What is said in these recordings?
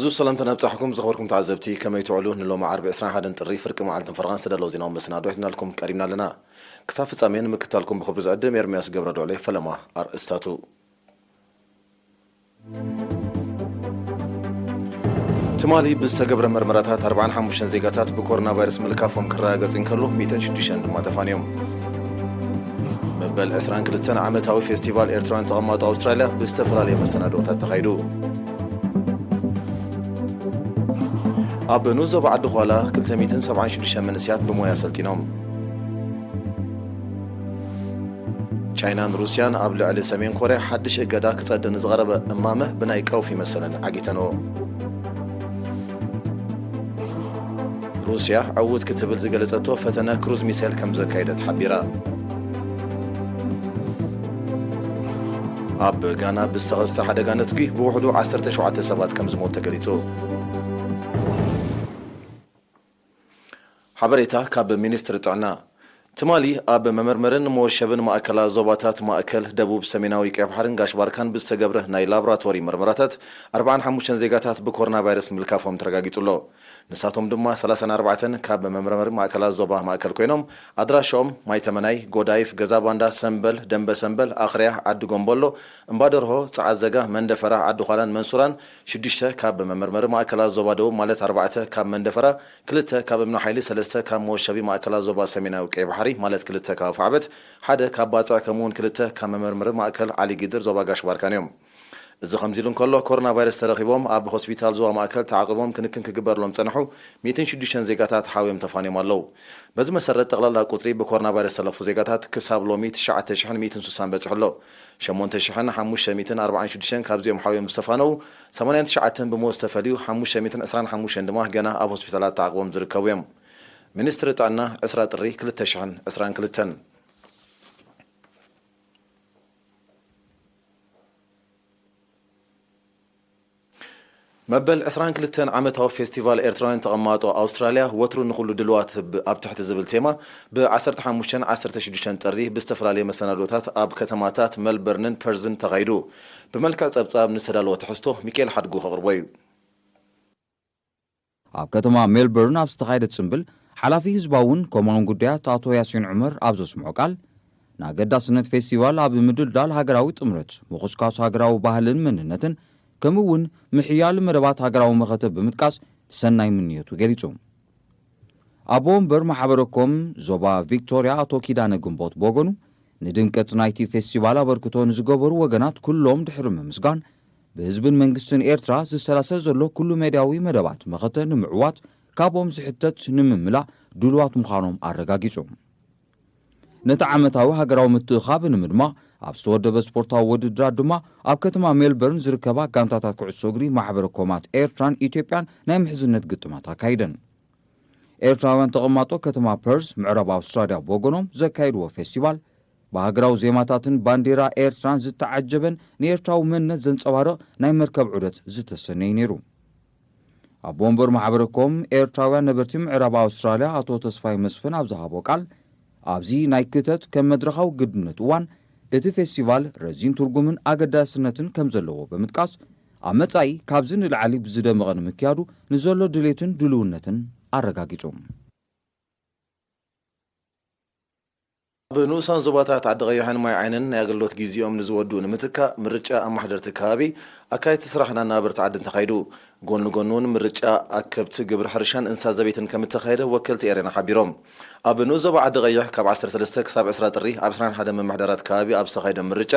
ብዙ ሰላምታ ነብጻሕኩም ዝኸበርኩም ተዓዘብቲ፣ ከመይ ትውዕሉ? ንሎሚ ዓርቢ ዕስራን ሓደን ጥሪ ፍርቂ መዓልትን ፈረቓን ዝተዳለወ ዜናዊ መሰናዶ ሒዝናልኩም ቀሪብና ኣለና። ክሳብ ፍጻሜ ንምክታልኩም ብኽብሪ ዝዕድም ኤርምያስ ገብረድውሌ። ፈለማ ኣርእስታቱ። ትማሊ ብዝተገብረ መርመራታት ኣርባዓን ሓሙሽተን ዜጋታት ብኮሮና ቫይረስ ምልካፎም ክረጋገጽ እንከሎ፣ ሚእትን ሽዱሽተን ድማ ተፋንዮም። መበል ዕስራን ክልተን ዓመታዊ ፌስቲቫል ኤርትራውያን ተቐማጦ ኣውስትራልያ ብዝተፈላለየ መሰናድኦታት ተኻይዱ። ኣብ ንኡስ ዞባ ዓዲ ዃላ ክልተ ሚእትን ሰብዓን ሽዱሽተን መንእሰያት ብሞያ ሰልጢኖም። ቻይናን ሩስያን ኣብ ልዕሊ ሰሜን ኮርያ ሓድሽ እገዳ ክጸድቕ ንዝቐረበ እማመ ብናይ ቀውፊ መሰለን ዓጊተንኦ። ሩስያ ዕዉት ክትብል ዝገለጸቶ ፈተነ ክሩዝ ሚሳይል ከም ዘካየደት ሓቢራ። ኣብ ጋና ብዝተኸስተ ሓደጋ ነትጒ ብውሕዱ ዓሰርተ ሸውዓተ ሰባት ከም ዝሞት ተገሊጹ። ሓበሬታ ካብ ሚኒስትሪ ጥዕና። ትማሊ ኣብ መመርመርን መወሸብን ማእከላት ዞባታት ማእከል፣ ደቡብ፣ ሰሜናዊ ቀይ ባሕርን ጋሽ ባርካን ብዝተገብረ ናይ ላቦራቶሪ መርመራታት ኣርባዓን ሓሙሽተን ዜጋታት ብኮሮና ቫይረስ ምልካፎም ተረጋጊጹ ኣሎ። ንሳቶም ድማ ሰላሳን ኣርባዕተን ካብ መመርመሪ ማእከላት ዞባ ማእከል ኮይኖም፣ ኣድራሻኦም ማይተመናይ፣ ጎዳይፍ፣ ገዛ ባንዳ፣ ሰምበል፣ ደንበ ሰምበል፣ ኣኽርያ፣ ዓዲ ጎምቦሎ፣ እምባደርሆ፣ ጸዓዘጋ፣ መንደፈራ፣ ዓዲ ዃላን መንሱራን፣ ሽዱሽተ ካብ መመርመሪ ማእከላት ዞባ ደቡብ ማለት ኣርባዕተ ካብ መንደፈራ፣ ክልተ ካብ እምኒ ሓይሊ፣ ሰለስተ ካብ መወሸቢ ማእከላት ዞባ ሰሜናዊ ቀይ ባሕሪ ማለት ክልተ ካብ ኣፍዓበት፣ ሓደ ካብ ባጽዕ፣ ከምኡውን ክልተ ካብ መመርመሪ ማእከል ዓሊ ጊድር ዞባ ጋሽ ባርካን እዮም። እዚ ከምዚ ኢሉ እንከሎ፣ ኮሮና ቫይረስ ተረኺቦም ኣብ ሆስፒታል ዞባ ማእከል ተዓቂቦም ክንክን ክግበርሎም ዝጸንሑ ሚእትን ሽዱሽተን ዜጋታት ሓውዮም ተፋንዮም ኣለዉ። በዚ መሰረት፣ ጠቕላላ ቁጽሪ ብኮሮና ቫይረስ ዝተለፉ ዜጋታት ክሳብ ሎሚ ትሽዓተ ሽሕን ሚእትን ስሳን በጺሑ ኣሎ። ሸሞንተ ሽሕን ሓሙሽተ ሚእትን ኣርባዓን ሽዱሽተን ካብዚኦም ሓውዮም ዝተፋነዉ፣ ሰማንያን ትሽዓተን ብሞት ዝተፈልዩ፣ ሓሙሽተ ሚእትን ዕስራን ሓሙሽተን ድማ ገና ኣብ ሆስፒታላት ተዓቕቦም ዝርከቡ እዮም። ሚኒስትሪ ጥዕና፣ ዕስራ ጥሪ ክልተ ሽሕን ዕስራን ክልተን። መበል ዕስራን ክልተን ዓመታዊ ፌስቲቫል ኤርትራውያን ተቐማጦ ኣውስትራልያ፣ ወትሩ ንኹሉ ድልዋት ብ-፣ ኣብ ትሕቲ ዝብል ቴማ፣ ብ ዓሰርተ ሓሙሽተን ዓሰርተ ሽዱሽተን ጥሪ ብዝተፈላለየ መሰናዶታት ኣብ ከተማታት መልበርንን ፐርዝን ተኻይዱ። ብመልክዕ ጸብጻብ ንዝተዳለወ ትሕዝቶ ሚካኤል ሓድጉ ከቕርቦ እዩ። ኣብ ከተማ ሜልበርን ኣብ ዝተኻየደ ጽምብል፣ ሓላፊ ህዝባውን ኮሙናውን ጉዳያት ኣቶ ያሲን ዑመር ኣብ ዘስምዖ ቃል፣ ንኣገዳስነት ፌስቲቫል ኣብ ምድልዳል ሃገራዊ ጥምረት፣ ምኹስኳስ ሃገራዊ ባህልን መንነትን፣ ከምኡ እውን ምሕያል መደባት ሃገራዊ መኸተ ብምጥቃስ ሰናይ ምንዮቱ ገሊጹ። ኣቦ ወንበር ማሕበረ ኮም ዞባ ቪክቶርያ ኣቶ ኪዳነ ግንቦት ብወገኑ፣ ንድምቀት ናይቲ ፌስቲቫል ኣበርክቶ ንዝገበሩ ወገናት ኩሎም ድሕሪ ምምስጋን፣ ብህዝብን መንግስትን ኤርትራ ዝሰላሰል ዘሎ ኩሉ ሜድያዊ መደባት መኸተ ንምዕዋት ካብኦም ዝሕተት ንምምላእ ድሉዋት ምዃኖም ኣረጋጊጹ። ነቲ ዓመታዊ ሃገራዊ ምትእኻብ ንምድማቕ ኣብ ዝተወደበ ስፖርታዊ ውድድራት ድማ ኣብ ከተማ ሜልበርን ዝርከባ ጋንታታት ኩዕሶ እግሪ ማሕበረ ኮማት ኤርትራን ኢትዮጵያን ናይ ምሕዝነት ግጥማት ኣካይደን። ኤርትራውያን ተቐማጦ ከተማ ፐርስ ምዕራብ ኣውስትራልያ ብወገኖም ዘካየድዎ ፌስቲቫል ብሃገራዊ ዜማታትን ባንዲራ ኤርትራን ዝተዓጀበን ንኤርትራዊ መንነት ዘንጸባርቕ ናይ መርከብ ዑደት ዝተሰነዩ ነይሩ። ኣቦ ወንበር ማሕበረ ኮም ኤርትራውያን ነበርቲ ምዕራብ ኣውስትራልያ ኣቶ ተስፋይ መስፍን ኣብ ዝሃቦ ቃል፣ ኣብዚ ናይ ክተት ከም መድረኻዊ ግድነት እዋን እቲ ፌስቲቫል ረዚን ትርጉምን ኣገዳስነትን ከም ዘለዎ ብምጥቃስ፣ ኣብ መጻኢ ካብዚ ንላዕሊ ብዝደመቐ ንምክያዱ ንዘሎ ድሌትን ድልውነትን ኣረጋጊጹ። ኣብ ንኡሳን ዞባታት ዓዲ ቀይሕን ማይ ዓይንን ናይ ኣገልግሎት ግዜኦም ንዝወድኡ ንምትካእ ምርጫ ኣማሕደርቲ ከባቢ፣ ኣካየድቲ ስራሕን ኣናበርቲ ዓድን ተኻይዱ። ጎኒ ጎኒ እውን ምርጫ ኣከብቲ ግብሪ ሕርሻን እንስሳ ዘቤትን ከም እተኻየደ ወከልቲ ኤሬና ሓቢሮም። ኣብ ንኡስ ዞባ ዓዲ ቀይሕ ካብ ዓሰርተ ሰለስተ ክሳብ ዕስራ ጥሪ ኣብ ዕስራን ሓደን ምምሕዳራት ከባቢ ኣብ ዝተኻየደ ምርጫ፣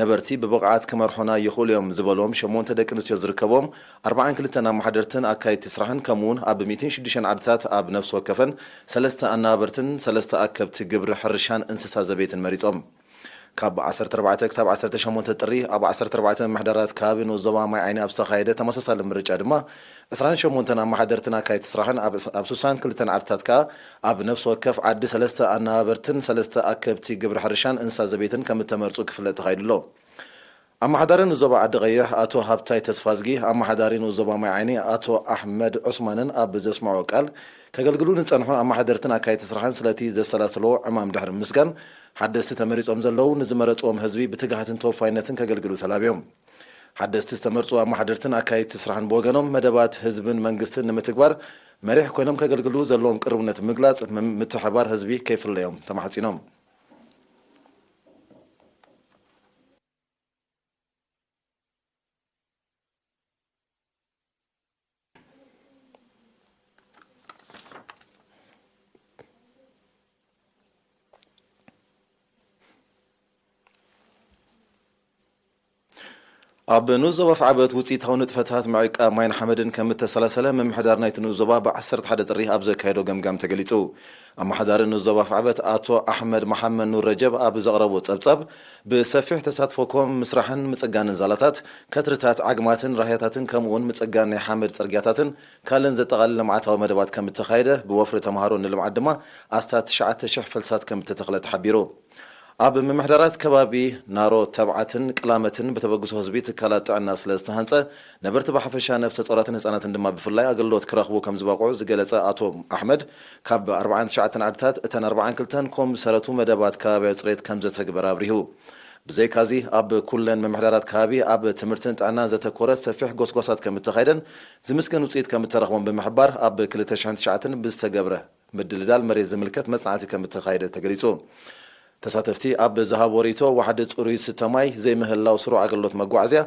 ነበርቲ ብብቕዓት ክመርሑና ይኽእሉ እዮም ዝበሎም ሸሞንተ ደቂ ኣንስትዮ ዝርከቦም ኣርባዓን ክልተን ኣመሓደርትን ኣካየድቲ ስራሕን፣ ከምኡውን ኣብ ሚእትን ሽዱሽተን ዓድታት ኣብ ነፍሲ ወከፈን ሰለስተ ኣናበርትን ሰለስተ ኣከብቲ ግብሪ ሕርሻን እንስሳ ዘቤትን መሪጾም። ካብ ዓሰርተ ኣርባዕተ ክሳብ ዓሰርተ ሸሞንተ ጥሪ ኣብ ዓሰርተ ኣርባዕተ ምምሕዳራት ከባቢ ንኡስ ዞባ ማይ ዓይኒ ኣብ ዝተኻየደ ተመሳሳሊ ምርጫ ድማ፣ ዕስራን ሸሞንተን ኣመሓደርትን ኣካየድቲ ስራሕን ኣብ፣ ኣብ ስሳን ክልተን ዓድታት ከኣ ኣብ ነፍሲ ወከፍ ዓዲ ሰለስተ ኣነባበርትን ሰለስተ ኣከብቲ ግብሪ ሕርሻን እንስሳ ዘቤትን ከም እተመርጹ ክፍለጥ ተኻይዱ ኣሎ። ኣመሓዳሪ ንኡስ ዞባ ዓዲ ቀይሕ ኣቶ ሃብታይ ተስፋዝጊ፣ ኣመሓዳሪ ንኡስ ዞባ ማይ ዓይኒ ኣቶ ኣሕመድ ዑስማንን ኣብ ዘስምዖ ቃል፣ ከገልግሉ ንጸንሑ ኣመሓደርትን ኣካየድቲ ስራሕን ስለቲ ዘሰላሰልዎ ዕማም ድሕሪ ምስጋን፣ ሓደስቲ ተመሪጾም ዘለዉ ንዝመረጽዎም ህዝቢ ብትግሃትን ተወፋይነትን ከገልግሉ ተላብዮም። ሓደስቲ ዝተመርፁ ኣመሓደርትን ኣካየድቲ ስራሕን ብወገኖም፣ መደባት ህዝብን መንግስትን ንምትግባር መሪሕ ኮይኖም ከገልግሉ ዘለዎም ቅርብነት ብምግላፅ፣ ምም-፣ ምትሕባር ህዝቢ ከይፍለዮም ተማሕፂኖም። ኣብ ንኡስ ዞባ ኣፍዓበት ውፅኢታዊ ንጥፈታት ምዕቃብ ማይን ሓመድን ከም እተሰላሰለ ምምሕዳር ናይቲ ንኡስ ዞባ ብዓሰርተ ሓደ ጥሪ ኣብ ዘካየዶ ገምጋም ተገሊጹ። ኣመሓዳሪ ንኡስ ዞባ ኣፍዓበት ኣቶ ኣሕመድ መሓመድ ኑር ረጀብ ኣብ ዘቕረቦ ጸብጻብ፣ ብሰፊሕ ተሳትፎ ኮም ምስራሕን ምጽጋንን ዛላታት፣ ከትርታት፣ ዓግማትን ራህያታትን ከምኡውን ምጽጋን ናይ ሓመድ ጽርግያታትን ካልእን ዘጠቓልል ልምዓታዊ መደባት ከም እተኻየደ፣ ብወፍሪ ተምሃሮ ንልምዓት ድማ ኣስታት ትሽዓተ ሽሕ ፈልስታት ከም እተተኽለ ተሓቢሩ። ኣብ ምምሕዳራት ከባቢ ናሮ፣ ተብዓትን ቅላመትን ብተበግሶ ህዝቢ ትካላት ጥዕና ስለ ዝተሃንጸ፣ ነበርቲ ብሓፈሻ ነፍሰ ጾራትን ህጻናትን ድማ ብፍላይ ኣገልግሎት ክረኽቡ ከም ዝበቕዑ ዝገለጸ ኣቶ ኣሕመድ፣ ካብ ኣርባዓን ትሽዓተን ዓድታት እተን ኣርባዓን ክልተን ኮም ዝሰረቱ መደባት ከባብያዊ ጽሬት ከም ዘተግበረ ኣብሪሁ። ብዘይካዚ ኣብ ኩለን ምምሕዳራት ከባቢ ኣብ ትምህርትን ጥዕናን ዘተኮረ ሰፊሕ ጎስጓሳት ከም እተኻየደን ዝምስገን ውጽኢት ከም እተረኽቦን ብምሕባር፣ ኣብ ክልተ ሽሕን ትሽዓተን ብዝተገብረ ምድልዳል መሬት ዝምልከት መጽናዕቲ ከም እተኻየደ ተገሊጹ። ተሳተፍቲ ኣብ ዝሃቦ ርእይቶ፣ ዋሕዲ ጽሩይ ዝስተ ማይ ዘይምህላው፣ ስሩዕ ኣገልግሎት መጓዓዝያ፣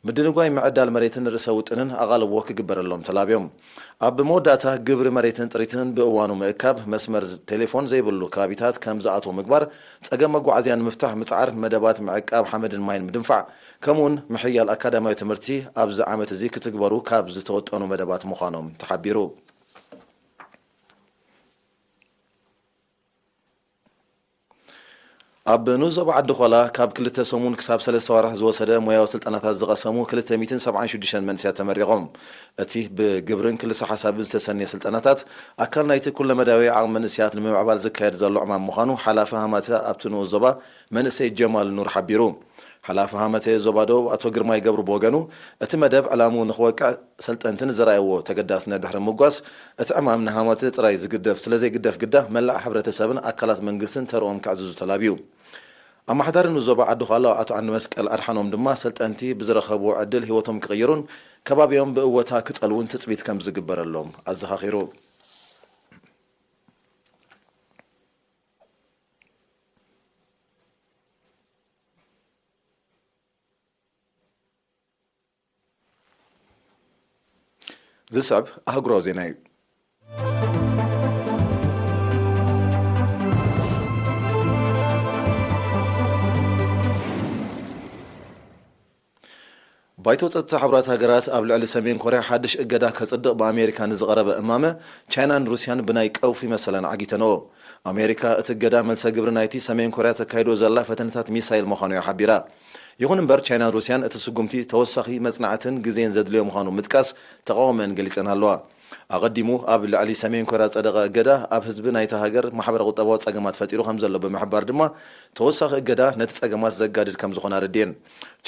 ምድንጓይ ምዕዳል መሬትን ርእሰ ውጥንን ኣቓልቦ ክግበረሎም ተላብዮም። ኣብ መወዳእታ፣ ግብሪ መሬትን ጥሪትን ብእዋኑ ምእካብ፣ መስመር ቴሌፎን ዘይብሉ ከባቢታት ከም ዝኣትዎ ምግባር፣ ጸገም መጓዓዝያ ንምፍታሕ ምጽዓር፣ መደባት ምዕቃብ ሓመድን ማይን ምድንፋዕ፣ ከምኡውን ምሕያል ኣካዳሚያዊ ትምህርቲ ኣብዚ ዓመት እዚ ክትግበሩ ካብ ዝተወጠኑ መደባት ምዃኖም ተሓቢሩ። ኣብ ንኡስ ዞባ ዓዲ ዃላ ካብ ክልተ ሰሙን ክሳብ ሰለስተ ኣዋርሕ ዝወሰደ ሞያዊ ስልጠናታት ዝቐሰሙ ክልተ ሚእትን ሰብዓን ሽዱሽተን መንእሰያት ተመሪቖም። እቲ ብግብርን ክልሰ ሓሳብን ዝተሰነየ ስልጠናታት ኣካል ናይቲ ኩለመዳያዊ ዓቕሚ መንእሰያት ንምምዕባል ዝካየድ ዘሎ ዕማም ምዃኑ ሓላፊ ሃማተ ኣብቲ ንኡስ ዞባ መንእሰይ ጀማል ኑር ሓቢሩ። ሓላፊ ሃመተ ዞባ ደቡብ ኣቶ ግርማይ ገብሩ ብወገኑ፣ እቲ መደብ ዕላምኡ ንኽወቅዕ ሰልጠንቲ ንዘርኣይዎ ተገዳስነት ድሕሪ ምጓስ፣ እቲ ዕማም ንሃመተ ጥራይ ዝግደፍ ስለ ዘይግደፍ ግዳ፣ መላእ ሕብረተሰብን ኣካላት መንግስትን ተርኦም ከዕዝዙ ተላብዩ። ኣመሓዳሪ ንኡስ ዞባ ዓዲ ዃላ ኣቶ ዓንዲ መስቀል ኣድሓኖም ድማ፣ ሰልጠንቲ ብዝረኸብዎ ዕድል ህይወቶም ክቕይሩን ከባቢኦም ብእወታ ክጸልዉን ትጽቢት ከም ዝግበረሎም ኣዘኻኺሩ። ዝስዕብ ኣህጉራዊ ዜና እዩ። ባይቶ ጸጥታ ሕቡራት ሃገራት ኣብ ልዕሊ ሰሜን ኮርያ ሓድሽ እገዳ ከጽድቕ ብኣሜሪካ ንዝቐረበ እማመ፣ ቻይናን ሩስያን ብናይ ቀውፊ መሰለን ዓጊተንኦ። ኣሜሪካ፣ እቲ እገዳ መልሰ ግብሪ ናይቲ ሰሜን ኮርያ ተካይዶ ዘላ ፈተነታት ሚሳይል ምዃኑ እያ ሓቢራ። ይኹን እምበር፣ ቻይናን ሩስያን እቲ ስጉምቲ ተወሳኺ መጽናዕትን ግዜን ዘድልዮ ምዃኑ ምጥቃስ፣ ተቓውሞአን ገሊጸን ኣለዋ። ኣቐዲሙ ኣብ ልዕሊ ሰሜን ኮርያ ዝጸደቐ እገዳ፣ ኣብ ህዝቢ ናይታ ሃገር ማሕበረ-ቁጠባዊ ጸገማት ፈጢሩ ከም ዘሎ ብምሕባር ድማ፣ ተወሳኺ እገዳ ነቲ ጸገማት ዘጋድድ ከም ዝኾነ ኣረዲኤን።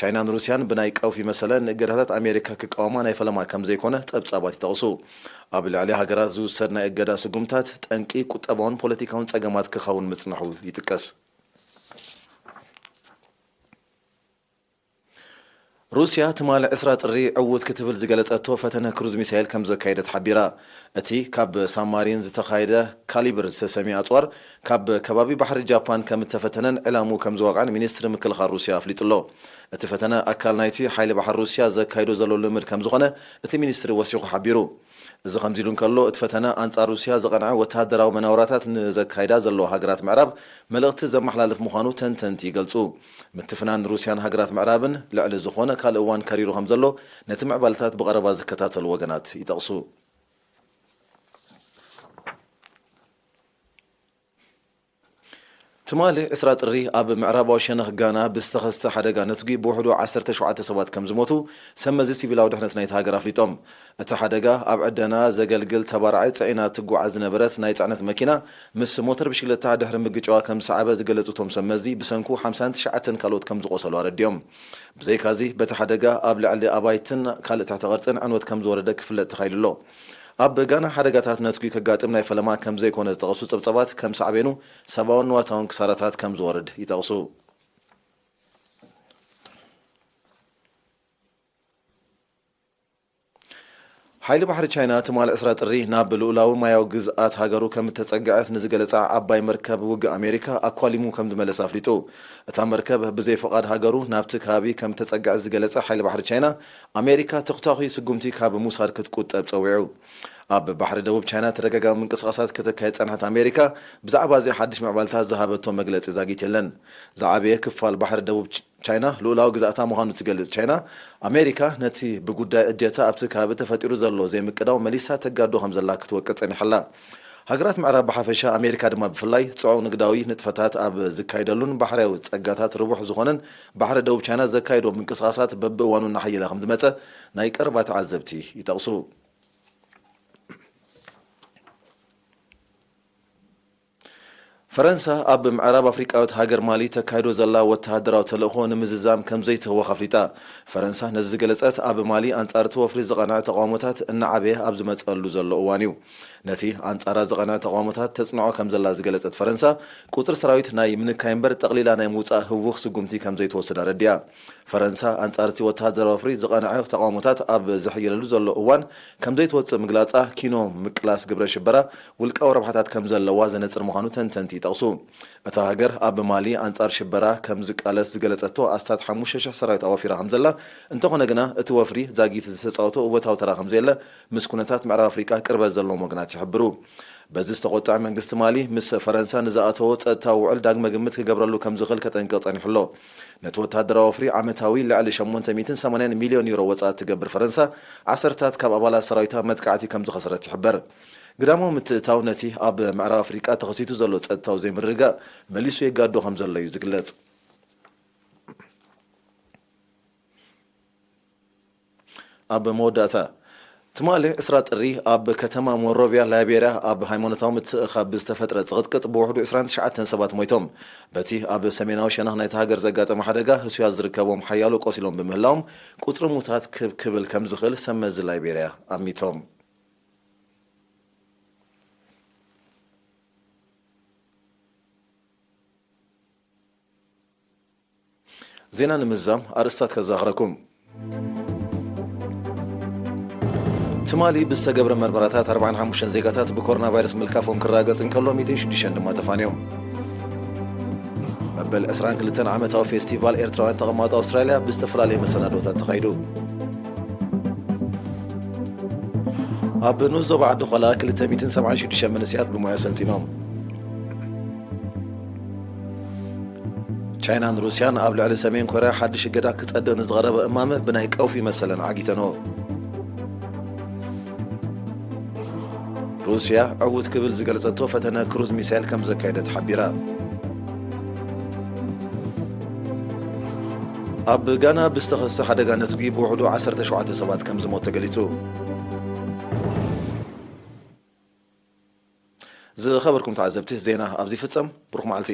ቻይናን ሩስያን ብናይ ቀውፊ መሰለን ንእገዳታት ኣሜሪካ ክቃወማ ናይ ፈለማ ከም ዘይኮነ ጸብጻባት ይጠቕሱ። ኣብ ልዕሊ ሃገራት ዝውሰድ ናይ እገዳ ስጉምታት ጠንቂ ቁጠባውን ፖለቲካውን ጸገማት ክኸውን ምጽንሑ ይጥቀስ። ሩስያ ትማሊ ዕስራ ጥሪ ዕዉት ክትብል ዝገለጸቶ ፈተነ ክሩዝ ሚሳይል ከም ዘካየደት ሓቢራ። እቲ ካብ ሳማሪን ዝተኻየደ ካሊብር ዝተሰምየ ኣጽዋር ካብ ከባቢ ባሕሪ ጃፓን ከም እተፈተነን ዕላምኡ ከም ዝወቕዐን ሚኒስትሪ ምክልኻል ሩስያ ኣፍሊጡ ኣሎ። እቲ ፈተነ ኣካል ናይቲ ሓይሊ ባሕሪ ሩስያ ዘካይዶ ዘሎ ልምምድ ከም ዝኾነ እቲ ሚኒስትሪ ወሲኹ ሓቢሩ። እዚ ከምዚ ኢሉ እንከሎ፣ እቲ ፈተነ ኣንጻር ሩስያ ዝቐንዐ ወተሃደራዊ መናውራታት ንዘካይዳ ዘለዋ ሃገራት ምዕራብ መልእኽቲ ዘመሓላልፍ ምዃኑ ተንተንቲ ይገልጹ። ምትፍናን ሩስያን ሃገራት ምዕራብን ልዕሊ ዝኾነ ካልእ እዋን ከሪሩ ከም ዘሎ ነቲ ምዕባለታት ብቐረባ ዝከታተሉ ወገናት ይጠቕሱ። ትማሊ ዕስራ ጥሪ ኣብ ምዕራባዊ ሸነኽ ጋና ብዝተኸስተ ሓደጋ ነትጒ ብውሕዱ ዓሰርተ ሸውዓተ ሰባት ከም ዝሞቱ ሰብ መዚ ሲቪላዊ ድሕነት ናይቲ ሃገር ኣፍሊጦም። እቲ ሓደጋ ኣብ ዕደና ዘገልግል ተባራዒ ጽዒና ትጓዓዝ ዝነበረት ናይ ጽዕነት መኪና ምስ ሞተር ብሽክለታ ድሕሪ ምግጫዋ ከም ዝሰዓበ ዝገለጹ እቶም ሰብ መዚ፣ ብሰንኩ ሓምሳን ትሽዓተን ካልኦት ከም ዝቖሰሉ ኣረዲኦም። ብዘይካዚ በቲ ሓደጋ ኣብ ልዕሊ ኣባይትን ካልእ ትሕተ ቅርጽን ዕንወት ከም ዝወረደ ክፍለጥ ተኻኢሉ ኣሎ። ኣብ ጋና ሓደጋታት ነትጒ ከጋጥም ናይ ፈለማ ከም ዘይኮነ ዝጠቐሱ ጸብጻባት ከም ሳዕቤኑ ሰብኣውን ንዋታውን ክሳራታት ከም ዝወርድ ይጠቕሱ። ሓይሊ ባሕሪ ቻይና ትማሊ ዕስራ ጥሪ ናብ ልኡላዊ ማያዊ ግዝኣት ሃገሩ ከም እተጸግዐት ንዝገለጻ ዓባይ መርከብ ውግእ ኣሜሪካ ኣኳሊሙ ከም ዝመለሰ ኣፍሊጡ። እታ መርከብ ብዘይ ፍቓድ ሃገሩ ናብቲ ከባቢ ከም እተጸግዐት ዝገለጸ ሓይሊ ባሕሪ ቻይና፣ ኣሜሪካ ተኹታኹይ ስጉምቲ ካብ ምውሳድ ክትቁጠብ ጸዊዑ። ኣብ ባሕሪ ደቡብ ቻይና ተደጋጋሚ ምንቅስቓሳት ከተካየድ ጸንሐት ኣሜሪካ፣ ብዛዕባ እዚ ሓድሽ ምዕባልታት ዝሃበቶ መግለጺ ዛጊት የለን። ዝዓበየ ክፋል ባሕሪ ደቡብ ቻይና ልኡላዊ ግዝኣታ ምዃኑ እትገልጽ ቻይና፣ ኣሜሪካ ነቲ ብጉዳይ እጀታ ኣብቲ ከባቢ ተፈጢሩ ዘሎ ዘይምቅዳው መሊሳ ተጋዶ ከም ዘላ ክትወቅዕ ጸኒሓ ኣላ። ሃገራት ምዕራብ ብሓፈሻ፣ ኣሜሪካ ድማ ብፍላይ፣ ጽዑቕ ንግዳዊ ንጥፈታት ኣብ ዝካየደሉን ባሕርያዊ ጸጋታት ርቡሕ ዝኾነን ባሕሪ ደቡብ ቻይና ዘካየዶ ምንቅስቓሳት በብእዋኑ እናሓየለ ከም ዝመጸ ናይ ቀረባ ተዓዘብቲ ይጠቕሱ። ፈረንሳ ኣብ ምዕራብ ኣፍሪቃዊት ሃገር ማሊ ተካይዶ ዘላ ወተሃደራዊ ተልእኾ ንምዝዛም ከም ዘይትህወኽ ኣፍሊጣ። ፈረንሳ ነዚ ዝገለጸት፣ ኣብ ማሊ ኣንጻር እቲ ወፍሪ ዝቐንዐ ተቓውሞታት እናዓበየ ኣብ ዝመጸሉ ዘሎ እዋን እዩ። ነቲ ኣንጻራ ዝቐንዐ ተቓውሞታት ተጽንዖ ከም ዘላ ዝገለጸት ፈረንሳ፣ ቁጽሪ ሰራዊት ናይ ምንካይ እምበር ጠቕሊላ ናይ ምውጻእ ህውኽ ስጉምቲ ከም ዘይትወስድ ኣረዲኣ። ፈረንሳ ኣንጻር እቲ ወተሃደራዊ ወፍሪ ዝቐንዐ ተቓውሞታት ኣብ ዝሕየለሉ ዘሎ እዋን ከም ዘይትወጽእ ምግላጻ፣ ኪኖ ምቅላስ ግብረ ሽበራ ውልቃዊ ረብሓታት ከም ዘለዋ ዘነጽር ምዃኑ ተንተንቲ ይጠቕሱ። እታ ሃገር ኣብ ማሊ ኣንጻር ሽበራ ከም ዝቃለስ ዝገለጸቶ ኣስታት ሓሙሽተ ሽሕ ሰራዊት ኣዋፊራ ከም ዘላ፣ እንተኾነ ግና እቲ ወፍሪ ዛጊት ዝተጻወቶ እወታዊ ተራ ከም ዘየለ ምስ ኩነታት ምዕራብ ኣፍሪቃ ቅርበት ዘለዎም ወገናት ይሕብሩ። በዚ ዝተቖጥዐ መንግስቲ ማሊ፣ ምስ ፈረንሳ ንዝኣተዎ ጸጥታዊ ውዕል ዳግመ ግምት ክገብረሉ ከም ዝኽእል ከጠንቅቕ ጸኒሑ ኣሎ። ነቲ ወተሃደራዊ ወፍሪ ዓመታዊ ልዕሊ ሸሞንተ ሚእትን ሰማንያን ሚልዮን ዩሮ ወጻኢ እትገብር ፈረንሳ፣ ዓሰርታት ካብ ኣባላት ሰራዊታ መጥቃዕቲ ከም ዝኸሰረት ይሕበር። ግዳማዊ ምትእትታው ነቲ ኣብ ምዕራብ ኣፍሪቃ ተኸሲቱ ዘሎ ጸጥታዊ ዘይምርግጋእ መሊሱ የጋዶ ከም ዘሎ እዩ ዝግለጽ። ኣብ መወዳእታ፣ ትማሊ ዕስራ ጥሪ ኣብ ከተማ ሞንሮቪያ ላይቤርያ ኣብ ሃይማኖታዊ ምትእኻብ ብዝተፈጥረ ጽቕጥቅጥ ብውሕዱ ዕስራን ትሽዓተን ሰባት ሞይቶም። በቲ ኣብ ሰሜናዊ ሸነኽ ናይቲ ሃገር ዘጋጠመ ሓደጋ ህሱያት ዝርከቦም ሓያሎ ቆሲሎም ብምህላዎም ቁጽሪ ሙታት ክብ ክብል ከም ዝኽእል ሰብ መዚ ላይቤርያ ኣሚቶም። ዜና ንምዝዛም ኣርእስታት ከዘኻኽረኩም። ትማሊ ብዝተገብረ መርመራታት ኣርባዓን ሓሙሽተን ዜጋታት ብኮሮና ቫይረስ ምልካፎም ክረጋገጽ እንከሎ፣ ሚእትን ሽዱሽተን ድማ ተፋንዮም። መበል ዕስራን ክልተን ዓመታዊ ፌስቲቫል ኤርትራውያን ተቐማጦ ኣውስትራልያ ብዝተፈላለየ መሰናዶታት ተኻይዱ። ኣብ ንኡስ ዞባ ዓዲ ዃላ ክልተ ሚእትን ሰብዓን ሽዱሽተን መንእሰያት ብሞያ ሰልጢኖም። ቻይናን ሩስያን ኣብ ልዕሊ ሰሜን ኮርያ ሓድሽ እገዳ ክጸድቕ ንዝቐረበ እማመ ብናይ ቀውፊ መሰለን ዓጊተንኦ። ሩስያ ዕዉት ክብል ዝገለጸቶ ፈተነ ክሩዝ ሚሳይል ከም ዘካየደት ሓቢራ። ኣብ ጋና ብዝተኸስተ ሓደጋ ነትጒ ብውሕዱ ዓሰርተ ሸውዓተ ሰባት ከም ዝሞት ተገሊጹ። ዝኸበርኩም ተዓዘብቲ፣ ዜና ኣብዚ ይፍጸም። ብሩኽ መዓልቲ።